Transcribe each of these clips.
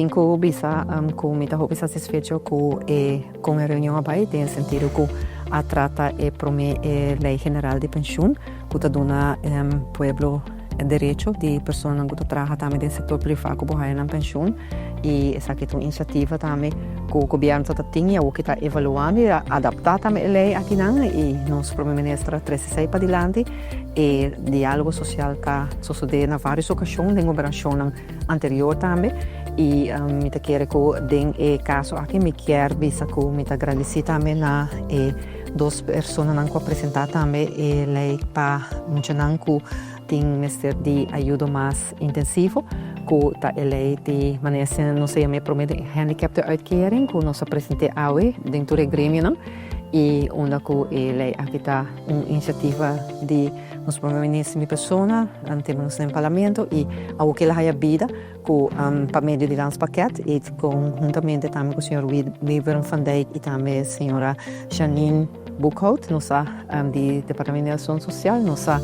tin ku bisa ku mi ta hopi satisfecho ku e kon e reunion a bai den e sentido ku a trata e prome e lei general di penshun ku ta duna pueblo e derecho di personanan ku ta traha tambe den sektor privá ku por haya nan penshun i esaki ta un inisiativa tambe ku gobièrnu ta ta tin i awor ki ta evaluando i a adaptá tambe e lei akinan i nos prome minister a trese esei padilanti. E diálogo sosial ta sosodé na vários okashon den gobernashonnan anterior tambe i mi ta kere ku den e kaso aki mi kier bisa ku mi ta gradisí tambe na e dos personanan ku a presentá tambe e lei pa muchanan ku tin mester di ayudo mas intensivo ku ta e lei di manera asina nos a yama e promé di handicaptenuitkering ku nos a present'é awe den tur e gremionan i unda ku e lei aki ta un inisiativa di nos prome minister mi persona tema nos den parlamento i awor ke el a haya bida ku pa medio di landspakket i konhuntamente tambe ku señor Wibren van Dijk i tambe señora Janine Boekhout nos a di departamento di asun sosial nos a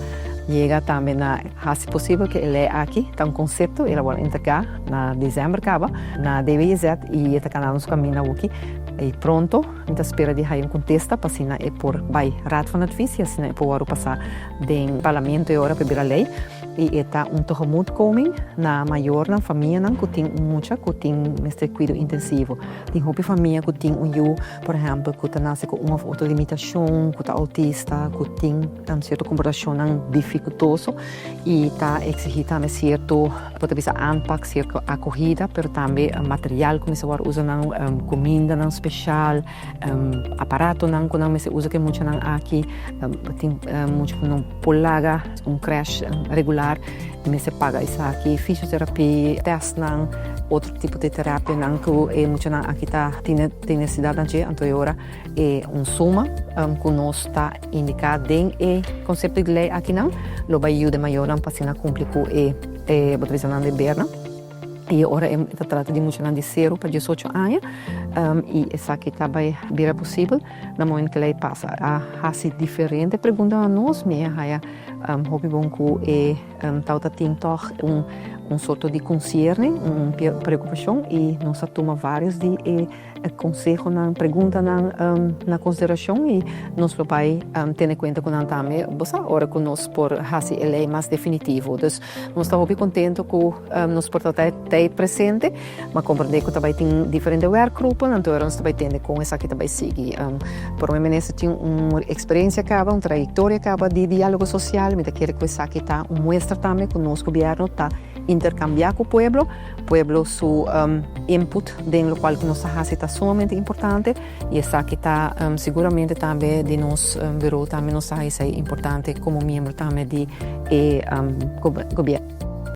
yega tambe na hasi posibel ku e lei aki ta un konsepto el a wòrdu entregá na desèmber kaba na DWZ i e ta kana nos kaminda awoki i pronto Mi ta spera di haya un kontesta pa asina e por bai Raad van Advies i asina e por wòrdu pasá den Parlamento e ora pa e bira lei. I e ta un tegemoetkoming na mayornan, famianan ku tin un mucha ku tin mester kuido intensivo. Tin hopi famia ku tin un yu, por ehèmpel, ku ta nase ku un òf otro limitashon, ku ta outista, ku tin sierto komportashonnan difikultoso i ta eksigí tambe sierto, bo ta bisa aanpak, sierto akohida, pero tambe material ku mester wòrdu usa nan, kumindanan speshal, aparatonan ku nan mester usa ku e muchanan aki. Tin mucha ku no por laga un krèsh regular i mester paga esaki, fisioterapia, tèstnan, otro tipo di terapianan ku e muchanan aki ta tin nesesidat na dje. Anto e ora E un suma ku nos ta indiká den e konsepto di lei akinan lo bai yuda e mayornan pa asina kumpli ku e bo ta bisa nan debernan. I e ora e ta trata di muchanan di sero pa diesocho aña i esaki ta bai bira posibel na momento ku e lei pasa. A hasi diferente pregunta na nos, mi a haya hopi bon ku e tabata tin tòg un sorto di konsierne, un preokupashon i nos a tuma vários di e E konsehonan, preguntanan na konsiderashon i nos lo bai tene kuenta ku nan tambe, bo sa, ora ku nos por hasi e lei mas definitivo. Dus nos ta hopi kontentu ku nos por ta tei presente, ma komprendé ku ta bai tin diferente wèrkgruppen, anto ora nos ta bai tende kon esaki ta bai sigui. Prome Minister tin un eksperensia kaba, un trayektoria kaba di diálogo sosial, mi ta kere ku esaki ta un muestra tambe ku nos gobièrnu ta interkambiá ku pueblo. Pueblo su input den locual cu nos ta haci ta sumamente importante y esaki ta seguramente tambe di nos bureau tambe nos ta haci esey importante como miembro tambe di e gobierno.